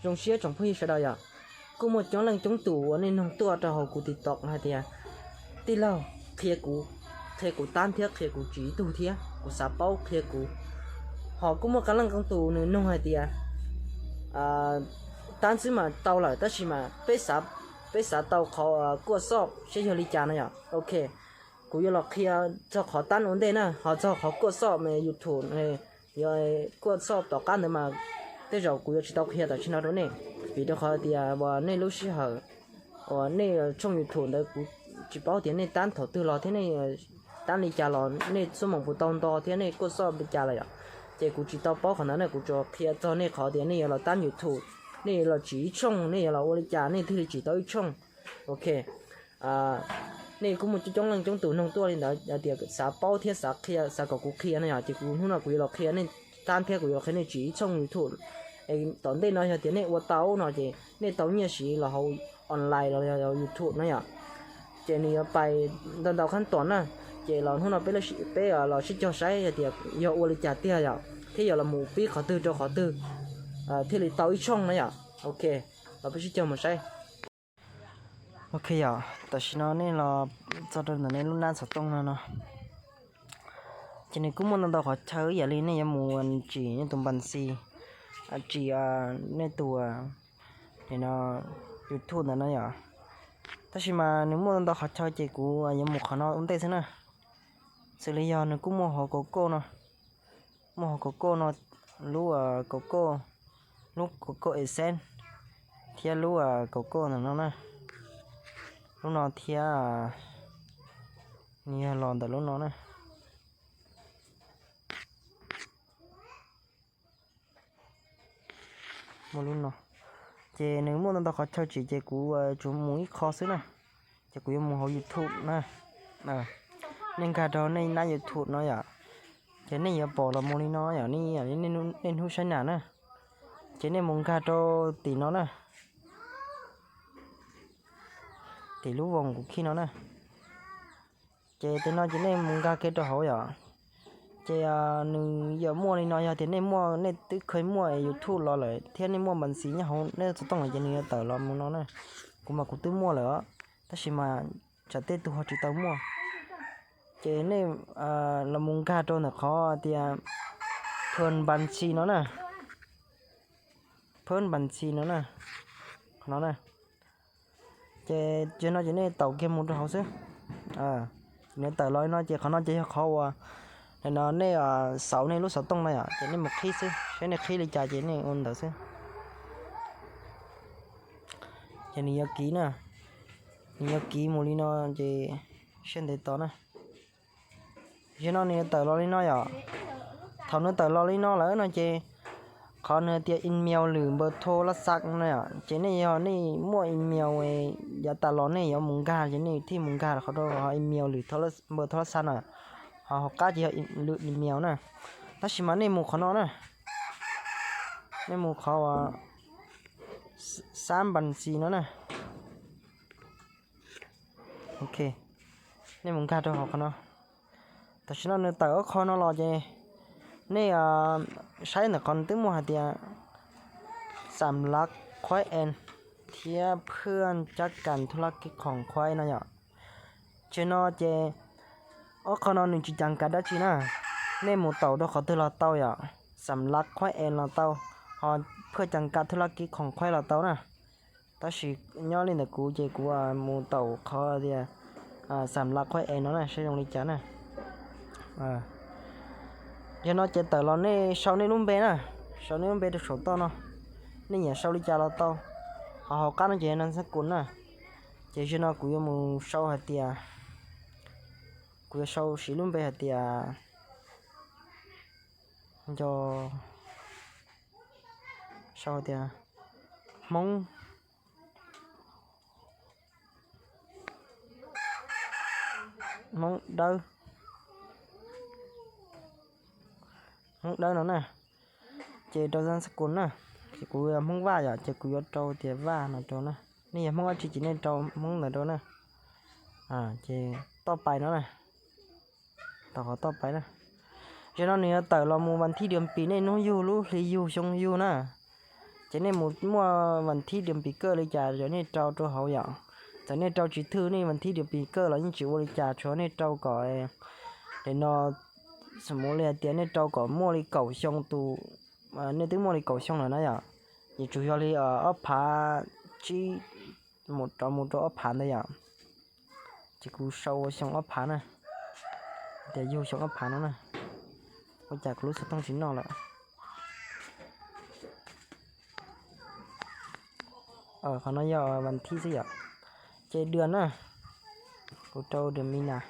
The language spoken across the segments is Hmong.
Zoo siab tsoom phooj ywg sawv daws yom, kuj muaj coob leej coob tus uas nej nug tuaj rau hauv kuv TikTok hais tias, tij laug, qhia kuv, qhia kuv tab thiab qhia kuv tsim ib tug thiab, kuv xav paub, qhia kuv. Ho kuj muaj qee leej qee tus nws nug hais tias, tab xwb mas tau lawm tab sis mas peb xav tau qhov kuaj xoj seb yog li cas no yom. Ok, kuv yuav los qhia txog qhov tab ua ntej na, ho txog qhov kuaj xoj me YouTube, kuaj xoj tom qab ntawd mas tej zaum kuv yuav tsis tau qhia tam sim no rau nej, vim rau qhov tias uas nej lub sij hawm uas nej tshooj YouTube ntawd kuv tsis paub tias nej tab thaum twg los thiab nej tab li cas los nej xuab moos puas tau nto thiab nej kuaj xoj li cas lawm yom. Ces kuv tsis tau paub qhov ntawd na, kuv tsuas qhia txog nej qhov tias nej yuav los tab YouTube, nej yuav los tsim ib tshooj, nej yuav los ua li cas nej thiaj li tsim tau ib tshooj. Ok, nej kuj muaj coob leej coob tus nug tuaj li ntawd hais tias xav paub thiab xav qhia, xav kom kuv qhia no yom, ces kuv hnub no kuv yuav los qhia nej tab thiab kuv yuav los qhia nej tsim ib tshooj YouTube. Es tom ntej no yog tias nej ua tau no ces nej tau nyiaj siv los hauv online los yog YouTube na yom. Ces nws yuav pais ntau ntau qhab tuam na, ces los hnub no peb peb los sib cog saib hais tias yog ua li cas tiag yom, thiab yuav los mus pib qhov twg rau qhov twg thiaj li tau ib tshooj na yom. Ok, los peb sib cog mus saib. Ok yom, tam sim no nej los txog rau ntawm nej lub nab xov tooj no no, ces nws kuj muaj ntau ntau qhov chaw ib yam li nej yuav mus tsim nej tus npas xis, tsim nej tus, no, YouTube ntawd no yom. Tab sis mas nws muaj ntau ntau qhov chaw ces kuv yuav mus qhov no ua ntej xwb na. Xws li yog nws kuj muaj hauv kaum kauj no, muaj hauv kaum kauj no, lub kaum kauj, lub kaum kauj Essence, thiab lub kaum kauj ntawm no na, lub no thiab, nws yog los ntawm lub no na. Muaj lub no, ces nws muaj ntau ntau qhov chaw tsim ces kuv tsuas mus ib qho xwb na, ces kuv yuav mus hauv YouTube na. Nej nkag rau nej nab YouTube no yom, ces nej yuav pom los mus li no yom, nej hnub saib nas na, ces nej mus nkag rau tim no na, tim lub voos kuv khij no na. Ces tim no ces nej mus nkag kiag rau hauv yom. Ces nws yuav muaj li no, yog tias nej muaj, nej twb kheev muaj YouTube los lawm thiab nej muaj npas xis nyob hauv nej xov tooj lawm ces nws yuav tawm los mus no na. Kuv mas kuv twb muaj lawm os, tab sis mas tsam tej tug ho tsis tau muaj. Ces nej los mus nkag rau ntawm qhov tias phwj npas xis no na, phwj npas xis no na, qhov no na. Ces yog no ces nej taus kiag mus rau hauv xwb. Nws tawm los li no ces qhov no ces yog qhov uas no nej xauv nej lub xov tooj na yom, ces nej mus qhib xwb, saib nej qhib li cas ces nej ua ntawd xwb. Ces nws yuav kiv na, nws yuav kiv mus li no ces siab ntev tos na. Yog no nws yuav tawm los li no yom. Thaum nws tawm los li no lawm no ces qhov nws tias email lwm npawg tho laj xaj no yom, ces nej yog nej muaj email yav tas los nej yuav mus nkag ces nej thiaj mus nkag qhov rau qhov email lwm npawg tho laj xaj no, ho hauv qab ces yog lwm email na. Tab sis mas nej mus qhov no na, nej mus qhov xab npas xis no na. Ok, nej mus nkag rau hauv qhov no. Tam sim no nws tawm ob qho no los ces nej saib ntawm qhov nws twb muaj hais tias xam lav khuaib en thiab phwj cab kas thu laj kib khoom khuaib no yom. Ces no ces ob qho no nws tsis cas kav dab tsi na, nej mus taus rau qhov twg los tau yom, xam lav khuaib en los tau, ho phwj cas kas thu laj kib khoom khuaib los tau na. Tab sis nyob li ntawm kuv ces kuv mus taus qhov tias xam lav khuaib en no na saib zoo li cas na. Yog no ces tawm los nej sau nej lub npe na, sau nej lub npe rau saum toj no, nej nyiam sau li cas los tau. Ho hauv qab no ces yog naj xab kus na, ces yog no kuv yuav mus sau hais tias, kuv yuav sau siv lub npe hais tias, nco, sau hais tias Hmoob, Hmoob Dawb, Hmoob Dawb no na. Ces rau naj xab kus na, ces kuv yog Hmoob Vaj yom, ces kuv yuav rau tias Vaj no rau na. Nej yog Hmoob dab tsi ces nej rau Hmoob ntawd rau na. Ces toj pais no na, tau qhov toj pais na. Yog no nws yuav tawm los mus vas thib dua pis nej hnub yug lub hli yug xyoo yug na. Ces nej mus muaj vas thib dias pis kawj li cas yog nej rau rau hauv yom. Txawm nej rau tsis thwj nej vas thib dias pis kawj los yeej tsis ua li cas, tsuas nej rau kom, nim no xws li hais tias nej rau kom muaj li kaum xyoo tus, nej twb muaj li kaum xyoo lawm na yom, ces tsuas yog li ob phav tsib mus rov mus rau ob phav ntawd yom. Ces kuv sau ua xyoo ob phav na, tias yug xyoo ob phav no na. Ua cas kuv lub xov tooj tsis noj lawm? Qhov no yog vas thib xwb yom. Ces das na, kuv rau das mi nas.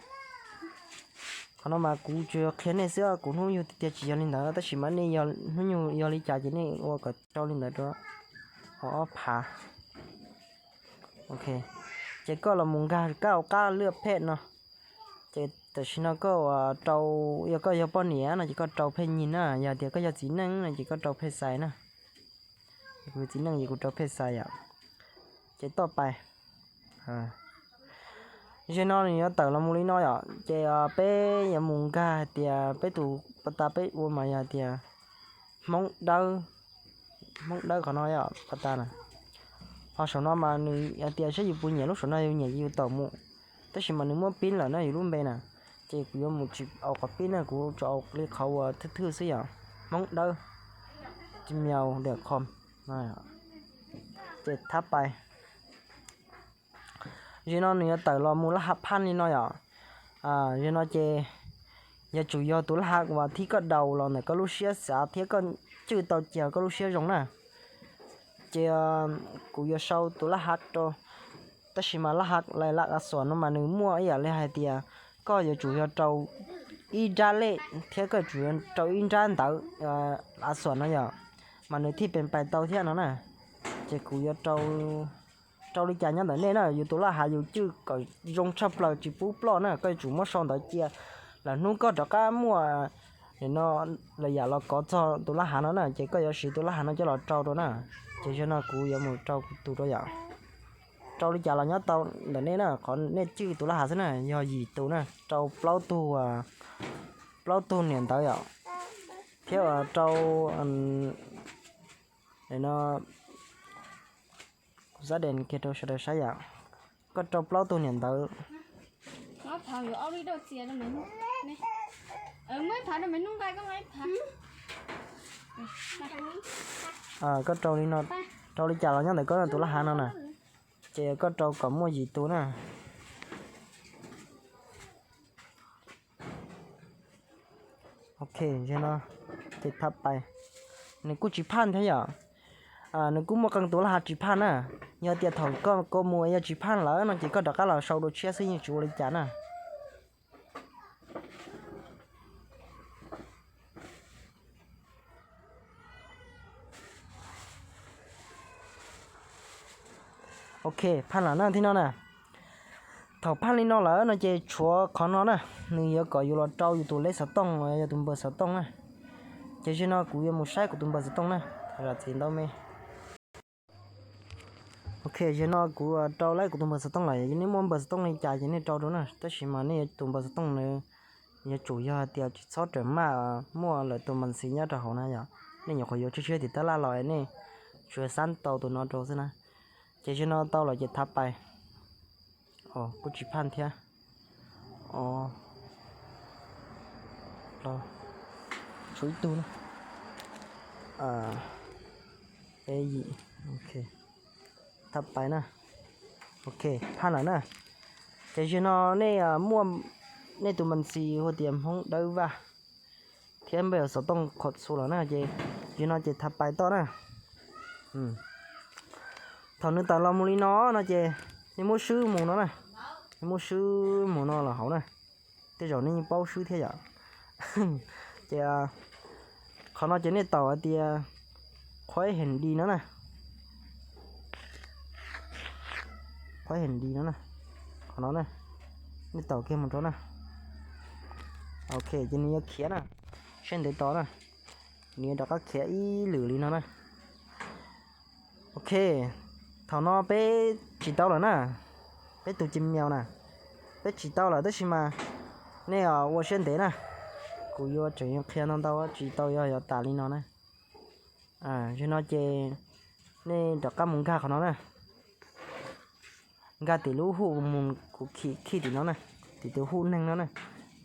Qhov no mas kuv tsuas qhia nej xwb, kuv hnub yug tiag tiag tsis yog li ntawd, tab sis mas nej hnub yug yog li cas ces nej ua kom rau li ntawd rau. Ho ob phav. Ok, ces koj los mus nkag koj qab lwaj phej no. Ces tam sim no koj rau, yog koj yog poj niam no ces koj rau phej nyig na, yog tias koj yog txiv neej no ces koj rau phej xais na. Kuv txiv neej ces kuv rau phej xais yom. Ces toj pais. Zaum no nws yuav tawm los mus li no yom, ces peb yuav mus nkag hais tias peb tus pas tas peb ua mas yog tias Hmoob Dawb, Hmoob Dawb qhov no yom, pas tas na. Ho saum no mas nws hais tias saib yus puas nyiam, lub saum no yus nyiam ces yus tawm mus, tab sis mas nws muab pib lawm na yus lub npe na, ces kuv yuav mus tsis au qhov pib na, kuv tsuas au li qhov uas thwj thwj xwb yom, Hmoob Dawb gmail dot com. Ces thab pais. Zaum no nws yuav tawm los mus laj hav phaj li no yom. Zaum no ces yuav tsum yog tus laj hav uas thib koj daus los ntawm koj lub siab xav thiab koj cwj tau cia koj lub siab zoo na. Ces kuv yuav sau tus laj hav rau, tab sis mas laj hav lais laj a xuam no mas nws muaj ib yam li hais tias koj yuav tsum yog rau ib nrab lej thiab koj yuav tsum yog rau ib nrab ntawv a xuam no yom, mas nws thiaj pes pais tau thiab no na. Ces kuv yuav rau li cas nyob ntawm nej na, yus tus laj hav yus cwj kom zoo tshaj plaws tsis pub ploj na, koj yuav tsum muab sau ntawv cia. Lawm hnub koj rov qab muaj no lawm yam los kov txog tus laj hav no na, ces koj yuav siv tus laj hav no coj los rau rau na. Ces zaum no kuv yuav mus rau kuv tus rau yom. Rau li cas los nyob tau ntawm nej na, qhov nej cwj tus laj hav xwb na, yog yim tus na, rau plaub tug, plaub tug niam ntawv yom, thiab rau no, kuv xab dees kiag rau sawv daws saib yom. Koj rau plaub tug niam ntawv. Koj rau li no, rau li cas los nyob ntawm koj tus laj hav no na, ces koj rau kom muaj yim tus na. Ok, no ces thab pais. Nws kuj tsis phaj thiab yom. Nws kuj muaj qee tus laj hav tsis phaj na. Yog tias thaum koj kua mus yog tsis phaj lawm no ces koj rov qab los sau dua tshiab xwb yeej tsis ua li cas na. Ok, phaj lawm na thiab no na. Thaum phaj li no lawm no ces tshuav qhov no na, nws yuav kom yus los rau yus tus lej xov tooj, yog tus npawb xov tooj na. Ces zaum no kuv yuav mus saib kuv tus npawb xov tooj na, tham zam txim ntau me. Ok, zaum no kuv rau lawm kuv tus npawb xov tooj lawm, nej muaj npawb xov tooj li cas ces nej rau rau na, tab sis mas nej tus npawb xov tooj na yuav tsum yog hais tias tsis txhob rawm maj, muaj lawv tus mas xis nyob rau hauv na yom, nej nyuam qhuav yuav tshiab tshiab tim tab laj los nej tsuas xab tau tus no rau xwb na. Ces zaum no tau lawm ces thab pais. Kuj tsis phaj thiab. Tshuav ib tug na. Peb yim. Thab pais na. Ok, phaj lawm na. Ces zaum no nej muaj nej tus mas xis hu tias Hmoob Dawb Vaj thiab npawb xov tooj khov txhua lawm na ces zaum no ces thab pais toj na. Thaum nws tawm los mus li no no ces nej muab swb mus no na, nej muab swb mus no los hauv na, tej zaum nej yeej paub swb thiab yom. Ces qhov no ces nej taum hais tias Khuaib Heem Di no na, Khuaib Heem Di no na, qhov no na, nej taum kiag mus rau na. Ok, ces nws yuav khiav na, saib ntev tos na, nws yuav rov qab khiav ib lwm li no na. Ok, thaum no peb tsis tau lawm na, peb tus Gmail na, peb tsis tau lawm tab sis mas nej ua siab ntev na, kuv yuav tseem qhia ntau ntau tsis tau yog yuav tas li no na. Zaum no ces Nej rov qab mus nkag qhov no na. Nkag tim lub hu mus kuv khij tim no na, tim tus hu neeg no na,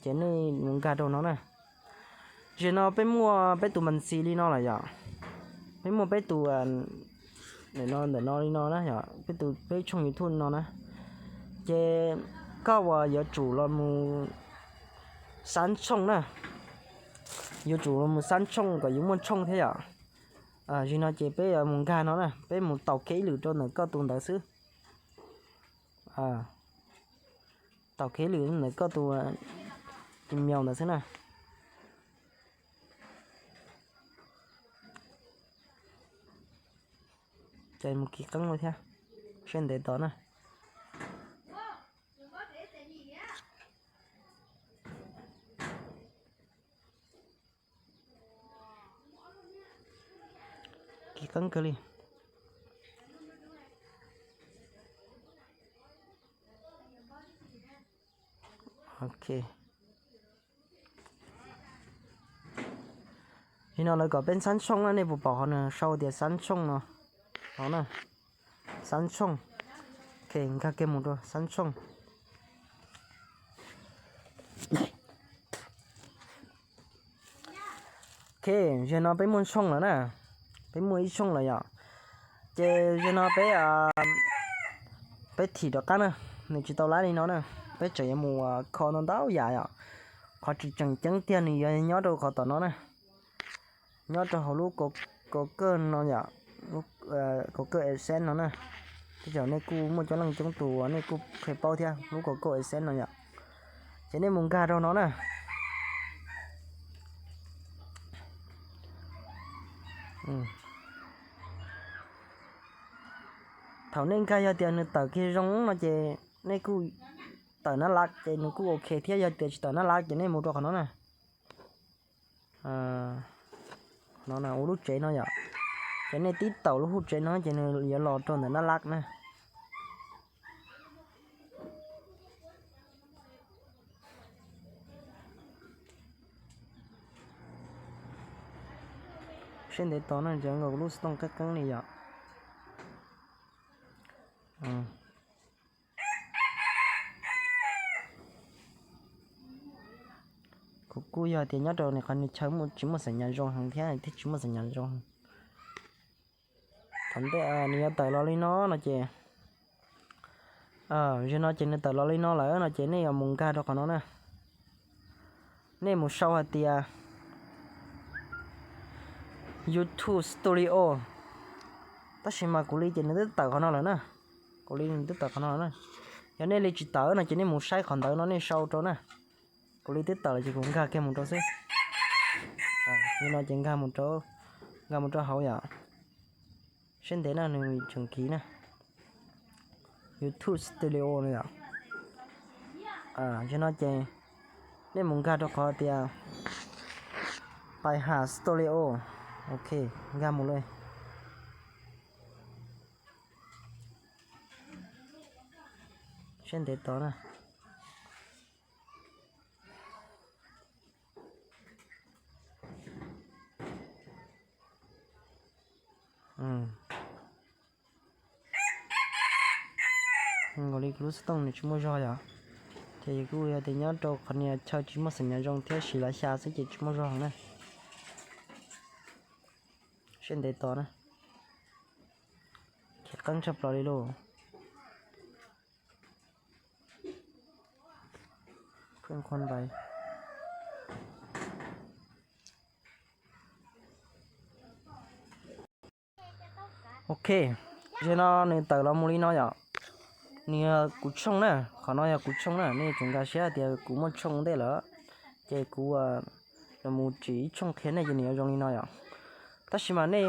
ces nej mus nkag rau no na. Zaum no peb muaj peb tus npa ntxiv li no lawm yom. Peb muaj peb tus ntawm no, ntawm no li no na yom, peb tus peb tshooj YouTube no na. Ces koj uas yuav tsum los mus xab tshooj na, yuav tsum los mus xab tshooj kom yuav muaj tshooj thiab yom. Zaum no ces peb yuav mus nkag no na, peb mus taus kiag ib lwm rau ntawm koj tus ntawd xwb. Taus kiag ib lwm ntawm koj tus email ntawd xwb na. Ces mus kis qeeb ua thiab, siab ntev tos na. Kis qeeb kawg li. Ok. Li no lawv kom peb xab tshooj na, nej puas pom qhov nws sau tias xab tshooj no? Qhov na, xab tshooj. Ok, nkag kiag mus rau xab tshooj. Ok, zaum no peb muaj tshooj lawm na, peb muaj ib tshooj lawm yom. Ces zaum no peb, peb thim rov qab na, nws tsis tau laib li no na, peb tseem yuav mus kho ntau ntau yam yom. Qhov tseem ceeb tiag nws yuav nyob rau qhov tom no na, nyob rau hauv lub Google no yom, Google AdSense no na. Tej zaum nej kuj muaj coob leej coob tus uas nej kuj qhia paub thiab lub Google AdSense no yom. Ces nej mus nkag rau no na. Thaum nej nkag yog tias nws tawm kiag zoo no ces nej kuj tawm nab lav ces nws kuj ok thiab, yog tias tsis tawm nab lav ces nej mus rau qhov no na. No ua lub tsev no yom, ces nej tib taus lub hu tsev no ces nws yuav los rau ntawm nab lav na. Siab ntev tos na, ntshe nkaus kuv lub xov tooj qeeb qeeb li yom. Kuv kuj yog tias nyob rau qhov nws chaw tsis muaj xam nyas zoo heev thiab thiaj tsis muaj xam nyas zoo. Thaum ntej nws yuav tawm los li no no ces, zaum no ces nws tawm los li no lawm no ces nej yuav mus nkag rau qhov no na. Nej mus sau hais tias YouTube Studio, tab sis mas kuv li ces nws twb tawm qhov no lawm na. Kuv li nws twb tawm qhov no lawm na. Yog nej li tsis tawm no ces nej mus saib qhov ntawd no nej sau rau na. Kuv li twb tawm lawm ces kuv nkag kiag mus rau xwb. Li no ces nkag mus rau, nkag mus rau hauv yom. Siab ntev na nws tseem kis na. YouTube Studio no yom. Zaum no ces nej mus nkag rau qhov tias Pi Ha Studio. Ok, nkag mus li. Siab ntev tos na. Nkaus li kuv lub xov tooj nws tsis muaj zog yom. Ces kuj yog tias nyob rau qhov niag chaw tsis muaj xam nyas zoo thiab siv lav xya xwb ces tsis muaj zog na. Siab ntev tos na. Khiav qeeb tshaj plaws li lauj. Ok, zaum no nws tawm los mus li no yom. Nws yog kuv tshooj na, qhov no yog kuv tshooj na, nej tsuas nkag siab hais tias kuv muaj tshooj ntej lawm, ces kuv los mus tsim ib tshooj qhia nej ces nws yuav zoo li no yom. Tab sis mas nej,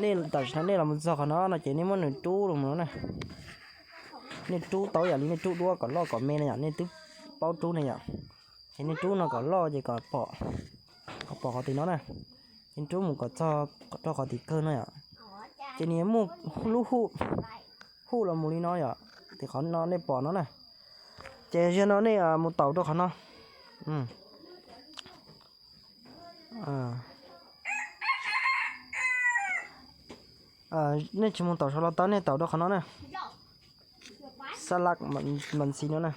nej tam sim no nej los mus txog qhov no no ces nej muab nws rub los mus no na. Nej rub tau yam li nej rub duab kom loj kom me na yom, nej twb paub rub ne yom. Ces nej rub no kom loj ces kom pom, kom pom qhov tim no na. Ces rub mus kom txog rau qhov tim kawg no yom. Ces nws yuav muaj lub hu, hu los mus li no yom, tim qhov no nej pom no na. Ces zaum no nej mus taus rau qhov no. Mm. Ah. Nej tsis mus taum saud los tau, nej taum rau qhov no na. Xab laj mas ntxiv no na.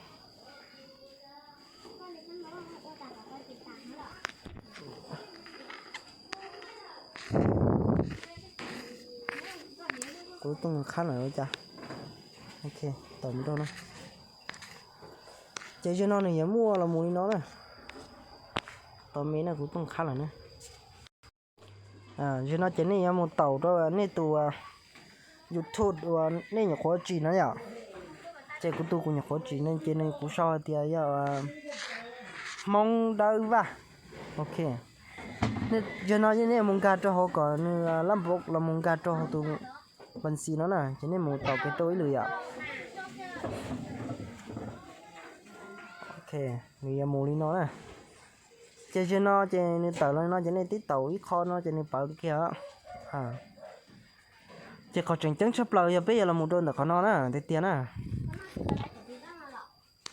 Kuv tooj qhab lawm ua cas. Ok, taum mus rau no. Ces zaum no nws yuav muaj los mus li no na. Tau me na, kuv tooj qhab lawm na. Zaum no ces nej yuav mus taum rau nej tus YouTube uas nej nyuam qhuav tsim no yom. Ces kuv tus kuv nyuam qhuav tsim no ces nws kuv sau hais tias yog Hmoob Dawb Vaj. Ok. Zaum no nej mus nkag rau hauv kom nws lab npaum los mus nkag rau hauv tus npas xis no na, ces nej mus taum kiag rau ib lwm yom. Ok, nws yuav mus li no na. Ces zaum no ces nws tawm los no ces nej tib taum ib qho no ces nws pawv kiag. Ces qhov tseem ceeb tshaj plaws yog peb yuav los mus rau ntawm qhov no na, tiag tiag na.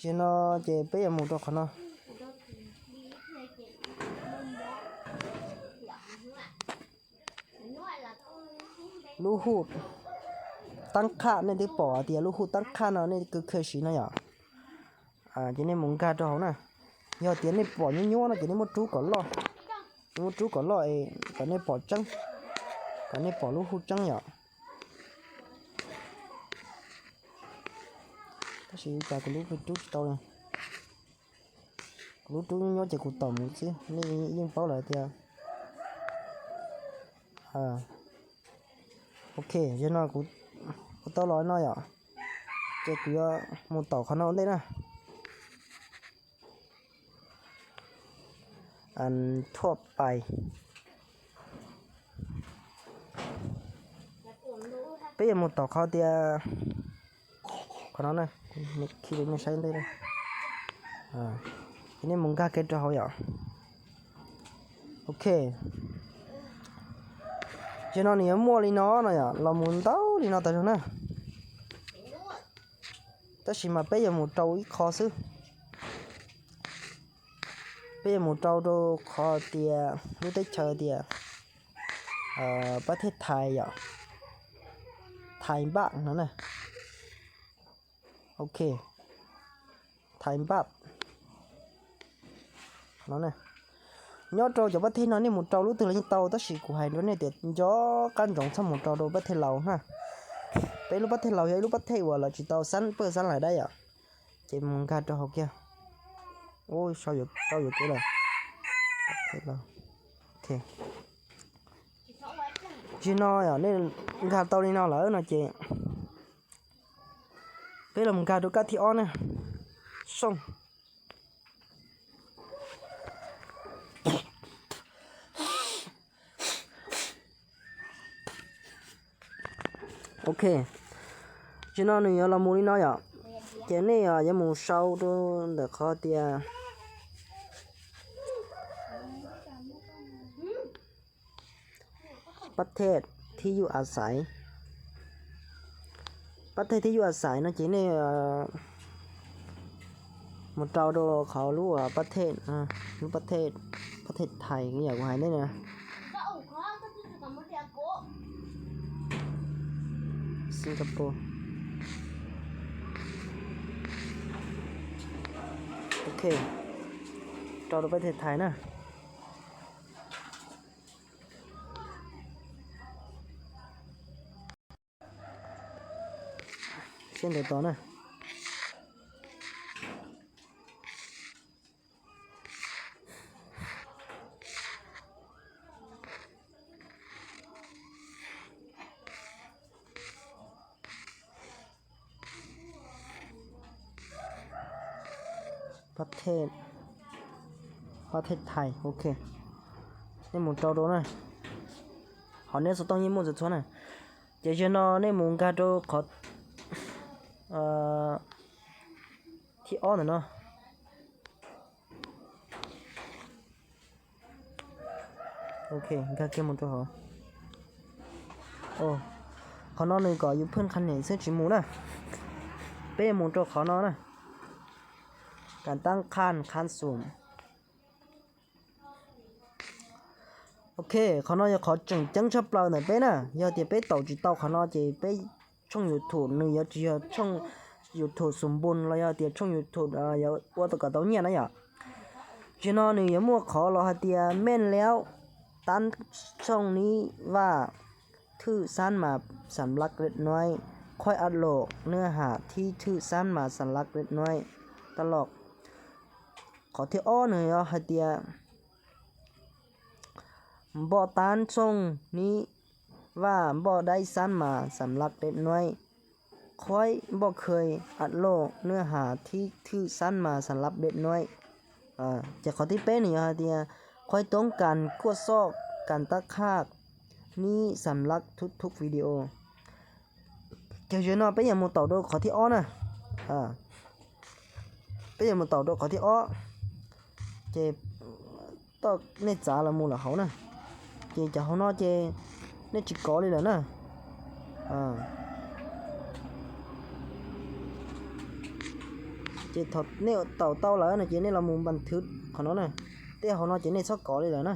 Zaum no ces peb yuav mus rau qhov no. Lub hu tab qhaj, nej twb pom tias lub hu tab qhaj no nej kawg kawg siv no yom. Ces nej mus nkag rau hauv na. Yog tias nej pom nyuab nyuab no ces nej muab rub kom loj. Nej muab rub kom loj es kom nej pom tseeb, kom nej pom lub hu tseeb yom. Tab sis cas kuv lub rub tsis tau li. Kuv lub rub nyuab nyuab ces kuv taum mus xwb, nej yeej paub lawm tias. Ok, zaum no kuv tau los no yom. Ces kuv yuav mus taum qhov no ua ntej na. Thuaj pais. Peb yuav mus taum qhov tias, qhov no na, khi nej saib ntej na. Ces nej mus nkag kiag rau hauv yom. Ok. Zaum no nws yuav muaj li no no yom, los mus ntau li no tas zog na. Tab sis mas peb yuav mus rau ib qho xwb. Peb yuav mus rau rau qhov tias lub teb chaws tias pab thej Thais yom, Thais Npaj no na. Ok, Thais Npaj no. Nyob rau cov pab thej no nej mus rau lub twg los yeej tau, tab sis kuv hais rau nej tias nco qab ntsoov txhob mus rau rau pab thej Laus na. Peb lub pab thej Laus yog ib lub pab thej uas lawv tsis tau xab pawj xab lais dab yom. Ces mus nkag rau hauv kiag. Ub, sau yuam kev lawm. Zaum no yom, nej nkag tau li no lawm no ces peb los nkag rau kab thib ob na. Sooj. Ok, zaum no nws yuav los mus li no yom. Ces nej yuav mus sau rau ntawm qhov tias pab thej thib yuj a xaiv. Pab thej thib yuj a xaiv no ces nej mus rau rau qhov lub pab thej, lub pab thej, pab thej Thais yam kuv hais ntej na. Singapore. Ok, rau rau pab thej Thais na. Siab ntev tos na. Pab thej, pab thej Thais, ok. Nej mus rau rau na. Hom nej xov tooj yeej muaj txhua txhua na. Ces zaum no nej mus nkag rau qhov thib ob ntawm no. Ok, nkag kiag mus rau hauv. Qhov no nws kom yus phwj qha nem xwb tsis mus na. Peb mus rau qhov no na. Kam tab qha qha xum. Ok, qhov no yog qhov tseem ceeb tshaj plaws ntawm peb na. Yog tias peb taum tsis tau qhov no ces peb tshooj YouTube nws yuav tsis yog tshooj YouTube xum npun los yog tias tshooj YouTube yuav ua tau kom tau nyiaj na yom. Tam sim no nws yuav muaj qhov los hais tias แม่นแล้ว tán ช่องนี้ว่า thwj xab mas xam lab dej nuaib, khuaib ab loj เนื้อหาที่ thwj xab mas xam lab dej nuaib ตลอด. Qhov thib ob nws yog hais tias บอก tán ช่องนี้ว่า บอก ได้ xab mas xam lab dej nuaib, khuaib บอก เคย อัปโหลด เนื้อหาที่ thwj xab mas xam lab dej nuaib. Ces qhov thib peb nws yog hais tias คอยต้องการ kuaj xoj การตั้งค่านี้ xam lab thuj thuj video. Ces zaum no peb yuav mus taum rau qhov thib ob na. Peb yuav mus taum rau qhov thib ob, ces toj nej txav los mus lawm hauv na. Ces cov hauv no ces nej tsis kov li lawm na. Ces thaum nej taum tau lawm no ces nej los mus บันทึก qhov no na. Tej hauv no ces nej txhob kov li lawm na.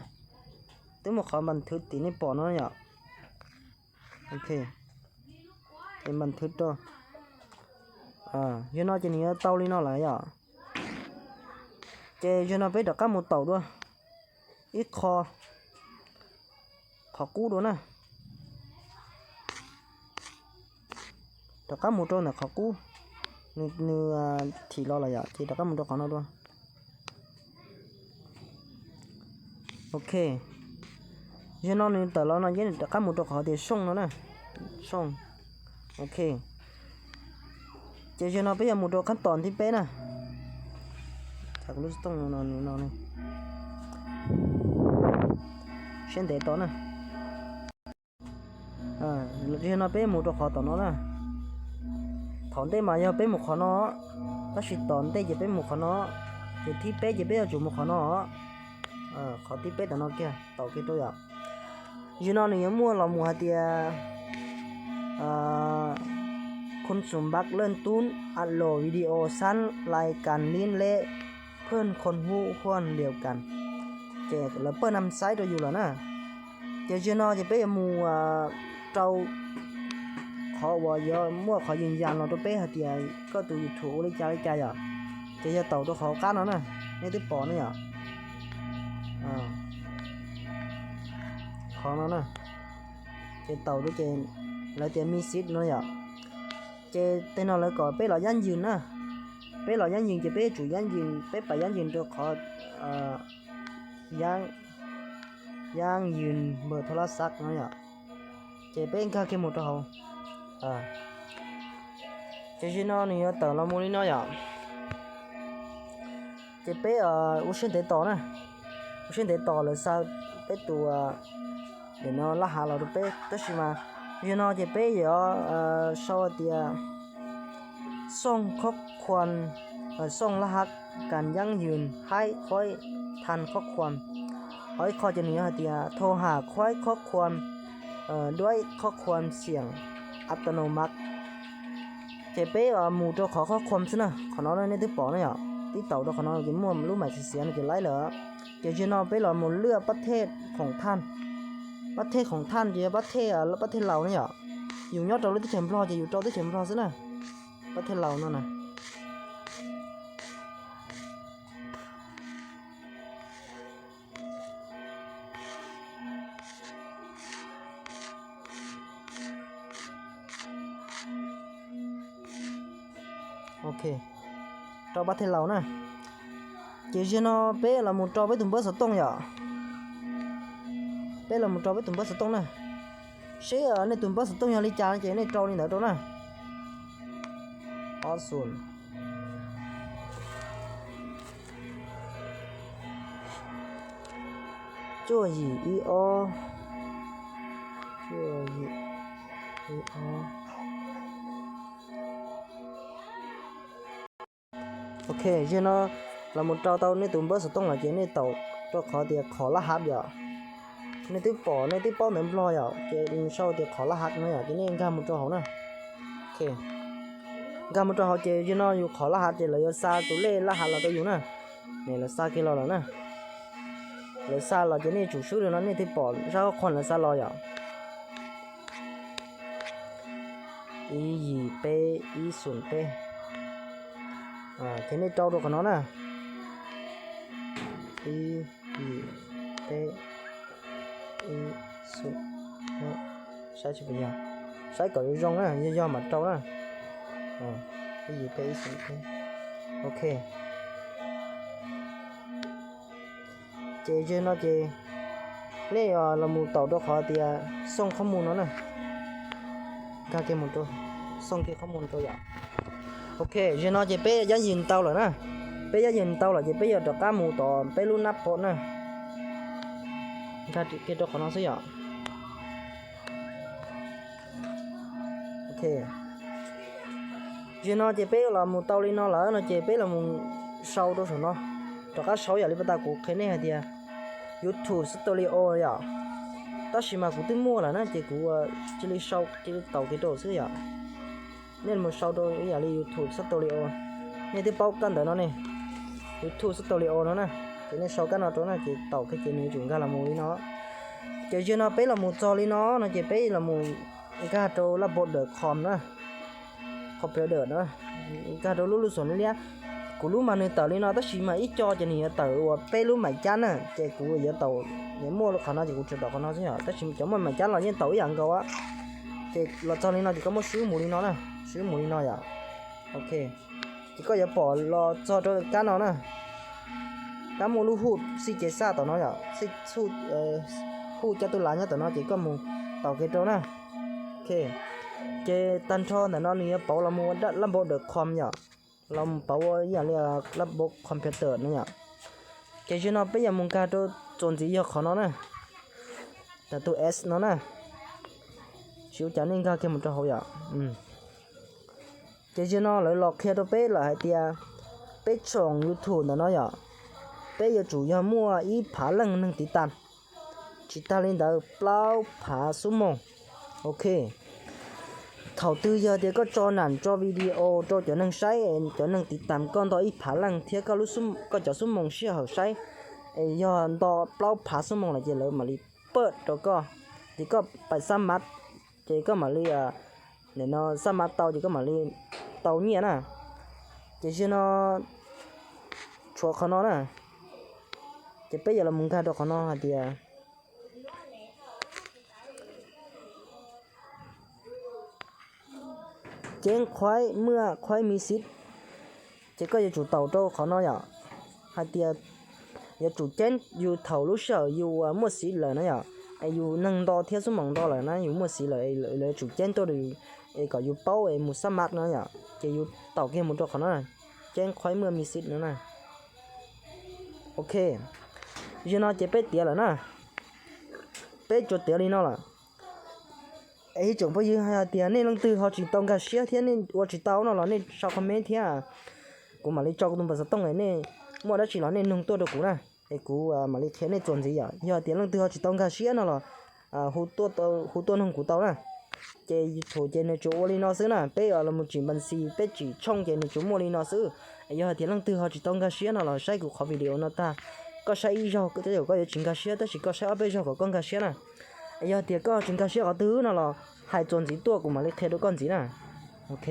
Twb muaj qhov บันทึก tim nej pom no yom. Ok, ces บันทึก rau. Yog no ces nws yuav tau li no lawm yom. Ces yog no peb rov qab mus taum dua ib qho, qhov qub dua na. Rov qab mus rau ntawm qhov qub, nws thim los lawm yom, ces rov qab mus rau qhov no dua. Ok, yog no nws tawm los no ces rov qab mus rau qhov tias ช่อง no na. ช่อง. Ok, ces yog no peb yuav mus rau qhab tos thib peb na. Lub xov tooj no, no, siab ntev to na. Yog no peb mus rau qhov tom no na. Thaum ntej mas yog peb mus qhov no, tab sis tom ntej ces peb mus qhov no. Ces thib peb ces peb yuav tsum mus qhov no. Qhov thib peb tom no kiag, taum kiag rau yom. Yog no nws yuav muaj los mus hais tias คุณสมบัติ เริ่มต้น อัปโหลดวิดีโอ สร้างรายการเล่น และเพื่อนคนหูห้วนเดียวกัน. Ces lawv paj nam xaib rau yus lawm na. Ces yog no ces peb yuav mus rau qhov uas yuav muaj qhov yws yas los rau peb hais tias koj tus YouTube ua li cas li cas yom. Ces yog taum rau qhov qab no na, nej twb pom ne yom. Qhov no na, ces taum rau ces lawv tias มีสิทธิ์ no yom. Ces tej no lawv kom peb los yab ywg na. Peb los yab ywg ces peb yuav tsum yab ywg, peb pas yab ywg rau qhov yab, yab ywg npawg thoj lab xab no yom. Ces peb nkag kiag mus rau hauv. Ces zaum no nws yuav tawm los mus li no yom. Ces peb ua siab ntev tos na, ua siab ntev tos lawv xa peb tus, no laj hav los rau peb, tab sis mas zaum no ces peb yuav sau tias ส่งข้อความ ส่งรหัสการยั่งยืนให้ ค่อยทำข้อความ. Ho ib qho ces nws yuav hais tias โทรหา ค่อย ข้อความ ด้วย ข้อความเสียงอัตโนมัติ. Ces peb mus rau qhov ข้อความ xwb na, qhov no nej twb pom ne yom, tib taum rau qhov no ces muaj lub maiv xiav xiav no ces laib lawm. Ces zaum no peb los mus เลือกประเทศของท่าน, ประเทศของท่าน ces yog ประเทศ, ประเทศ Laus ne yom. Yus nyob rau lub teb chaws Nplog ces yus rau teb chaws Nplog xwb na, ประเทศ Laus no na. Ok, rau ประเทศ Laus na. Ces zaum no peb los mus rau peb tus npawb xov tooj yom. Peb los mus rau peb tus npawb xov tooj na. Seb nej tus npawb xov tooj yog li cas ces nej rau li ntawd rau na. Ob xoom, cuaj yim ib ob, cuaj yim ib ob. Ok, zaum no los mus rau tau nej tus npawb xov tooj lawm ces nej taum rau qhov tias ขอรหัส yom. Nej twb pom, nej twb paub ntawv Nplog yom, ces sau tias ขอรหัส no yom, ces nej nkag mus rau hauv na. Ok, nkag mus rau hauv ces zaum no yus ขอรหัส ces lawv yuav xa tus lej laj hav los rau yus na. Nws lawv xa kiag los lawm na. Lawv xa los ces nej tsum swb li no nej thiaj pom zaj qhov lawv xa los yom. Ib yim peb ib xoom peb. Ces nej rau rau qhov no na. Ib yim peb ib xoom. Saib tsis puas yog, saib kom zoo zoo na, yog yog mam rau na. Ib yim peb ib xoom peb. Ok. Ces ze no ces nej los mus taum rau qhov tias xoo qhob mus no na. Nkag kiag mus rau, xoo kiag qhob mus rau yom. Ok, ze no ces peb yab yis tau lawm na. Peb yab yis tau lawm ces peb yuav rov qab mus tom peb lub nab pom na. Nkag kiag rau qhov no xwb yom. Ok. Ze no ces peb los mus tau li no lawm no ces peb los mus sau rau saum no. Rov qab sau yam li pas tas kuv qhia nej hais tias YouTube Studio yom. Tab sis mas kuv twb muaj lawm na ces kuv cia li sau cia li taum kiag rau xwb yom. Nej mus sau rau ib yam li YouTube Studio. Nej twb paub kab ntawv no ne, YouTube Studio no na. Ces nej sau kab no rau na ces taum kiag ces nws yuav tsum nkag los mus li no. Ces ze no peb los mus txog li no no ces peb los mus nkag rau lab pov dawm com na. Computer na, nkag rau lub lub xom liab. Kuv lub mas nws tawm li no tab sis mas ib co ces nws yuav tawm ua peb lub mais cab na, ces kuv yuav taum, yuav muaj qhov no ces kuv tsuas taum qhov no xwb yom, tab sis cov muaj mais cab los yeej taum ib yam nkaus. Ces los txog li no ces koj muab swb mus li no na, swb mus li no yom. Ok, ces koj yuav pom los txog rau kab no na, kab muaj lub huj xij ces xaj tom no yom, huj caj tub lav nyob tom no ces koj mus taum kiag rau na. Ok, ces tag nrho ntawm no nws yuav pauv los mus ua lab npau dawm com yom, los mus pauv ua ib yam li lab npau computer no yom. Ces ze no peb yuav mus nkag rau txuas ntxiv yog qhov no na, tam tus S no na, tsis ua cas nej nkag kiag mus rau hauv yom. Ces ze no lawv los qhia rau peb lawm hais tias peb tsoom YouTube ntawm no yom, peb yuav tsum yog muaj ib phav leej neeg tiv tam, tsis tag li ntawd plaub phav xuab moos. Ok, thaum twg yog tias koj tso nam tso video rau cov neeg saib, cov neeg tiv tam koj nto ib phav leej thiab koj cov xuab moos sij hawm saib es yog nto plaub phav xuab moos lawm ces lawv mam li pawj rau koj, ces koj pais xab mav, ces koj mam li, nim no xab mav tau ces koj mam li tau nyiaj na. Ces ze no tshuav qhov no na, ces peb yuav los mus nkag rau qhov no hais tias แจ้งความเมื่อคุณมีสิทธิ์ ces koj yuav tsum taum rau qhov no yom, hais tias yuav tsum ceeb yus thaum lub sij hawm yus muaj xiv lawm na yom, es yus neeg nto thiab xuab moos nto lawm na, yus muaj xiv lawm, lawv yuav tsum ceeb tuaj es kom yus paub es mus xab mav no yom, ces yus taum kiag mus rau qhov no na, แจ้งความเมื่อมีสิทธิ์ no na. Ok, ze no ces peb tiav lawm na, peb tsuas tiav li no lawm. Es ib tsoom phooj ywg hais tias nej leej twg ho tsis tau nkag siab thiab nej ua tsis tau no los nej sau comment thiab, kuv mam li tso kuv tus npawb xov tooj es nej muaj dab tsi los nej nug tuaj rau kuv na, es kuv mam li qhia nej txuas ntxiv yom. Yog tias leej twg ho tsis tau nkag siab no los hu tuaj nug kuv tau na. Ces YouTube ces nws tsuas ua li no xwb na, peb los mus tsim npas xis peb tsim tshooj ces nws tsuas muaj li no xwb. Es yog hais tias leej twg ho tsis tau nkag siab no los saib kuv qhov video no tag, koj saib ib zaug tej zaum koj yuav tsis nkag siab tab sis koj saib ob peb zaug kom koj nkag siab na. Es yog tias koj tsis nkag siab qhov twg no los hais txuas ntxiv tuaj kuv mam li qhia rau koj ntxiv na. Ok,